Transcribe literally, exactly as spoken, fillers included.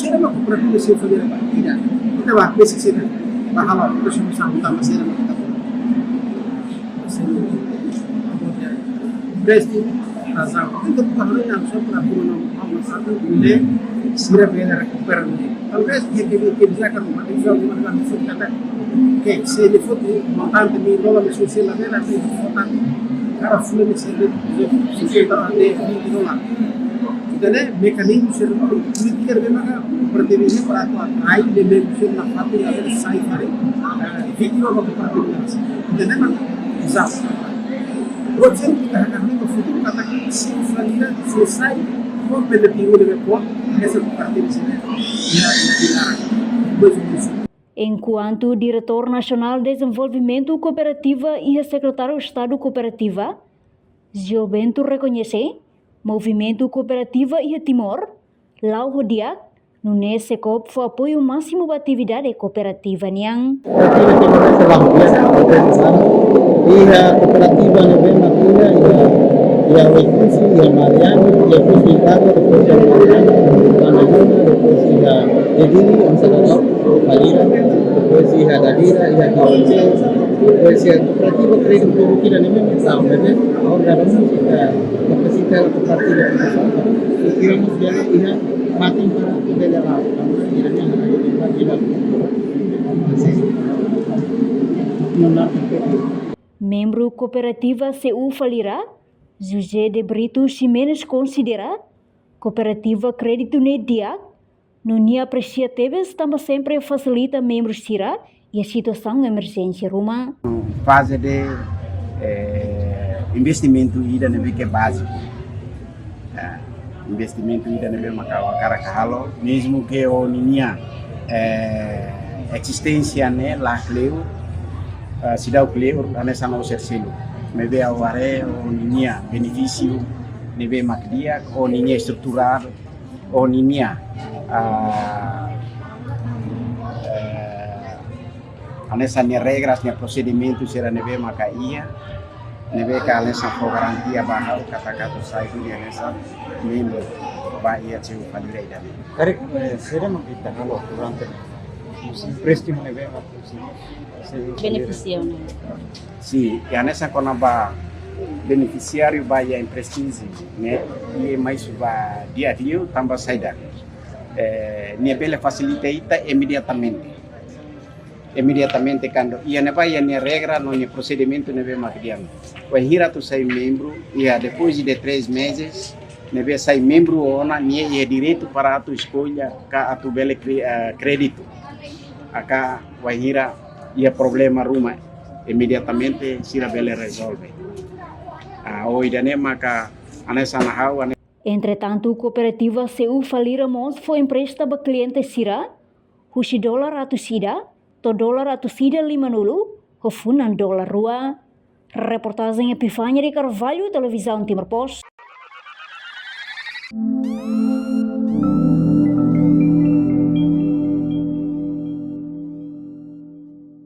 sira mak kooperativa sira fali ba ida. Ita ba basic sira. Ba halo, terus sama sama sama sira mak ita. Basic, razaun. Ita buka halo yang so para pun no, no, satu, dua, sira bela rekupera. Talvez que que que já que uma vez eu vou dar isso até que se ele for montante mil dólares, se ele vem na frente, montante, cara, fula de ser de sessenta até vinte dólares. Entaun, mekanizmu sira, polítika ne'ebé maka kooperativa ne'e para atu atrai, de membru sira nafatin, atu sai fali, eh, vítima ba kooperativa. Entaun, maka, exato. Buat sira ita hakarak ba futuru katak sira fali, sira sai kompetitivu ne'ebé kuat, esa kooperativa sira, ya, ya, ya. Depois disso. Enkuantu Diretór Nasionál Dezenvolvimentu Kooperativa iha Sekretáriu Estadu Kooperativa, Gil Bento rekoñese, movimentu kooperativa iha Timor la'o ho di'ak, nune'e SEKOOP fó apoiu másimu ba atividade kooperativa nian. Kooperativa Timor-Leste la'o ho di'ak, organizasaun, iha kooperativa ne'ebé mak iha, iha, iha Oekusi, iha Mariano, iha Oekusi Intago, depois iha Mariano, Bananona, depois iha Dili, Amsterdam, Valira, depois iha Dadira, iha Timor-Leste, depois iha kooperativa kréditu produtivu ne'ebé mak iha, ne'ebé, agora vamos iha kapasita kooperativa produsaun, e tivemos bela iha fatin para bela la'o, tanba ida-ne'e hakarak atu bagi la'o. Membru kooperativa C U Valira, José de Brito Ximenes konsidera kooperativa kréditu ne'e di'ak, no nia apresia tebes tanba sempre fasilita membru sira iha situasaun emerjénsia ruma. Faze de, eh, investimentu ida ne'ebé ke báziku. Eh, investimentu ida ne'ebé maka hakarak halo, mezmu ke o ninia, eh, ezisténsia ne'e la kleur, eh, seidauk kleur, hanesan o ser selu. Maibé ha'u haree o ninia benefísiu ne'ebé mak di'ak, o ninia estrutura, o ninia, ah, eh, hanesan nia regras, nia prosedimentu sira ne'ebé maka iha, ne'ebé ke hanesan fó garantia ba ha'u katak atu sai duni hanesan membru ba iha C U Valira ida-ne'e. Karik, eh, saida mak ita halo durante musim empréstimu ne'ebé mak musim, musim benefisiáriu ne'e. Sin, hanesan kona-ba benefisiáriu ba iha empréstimu ne'e, iha mai suba di'ak liu tanba saida. Eh, nia bele fasilita ita imediatamente. Imediatamente kuandu iha ne'ebá iha nia regra no nia prosedimentu ne'ebé mak di'ak. Wainhira atu sai membru, iha depois de três meses, ne'ebé sai membru ona, nia iha direitu para atu eskolla ka atu bele kre-, eh, kréditu. Aka wainhira iha problema ruma, imediatamente sira bele rezolve. Ah, o ida-ne'e maka hanesan ha'u, hanesan Entretantu, kooperativa C U Falira mós fó empresta ba kliente sira husi dolar atus ida to'o dolar atus ida limanulu, ho funan dolar rua. Reportajen Epifania de Carvalho, Televizaun Timor Post.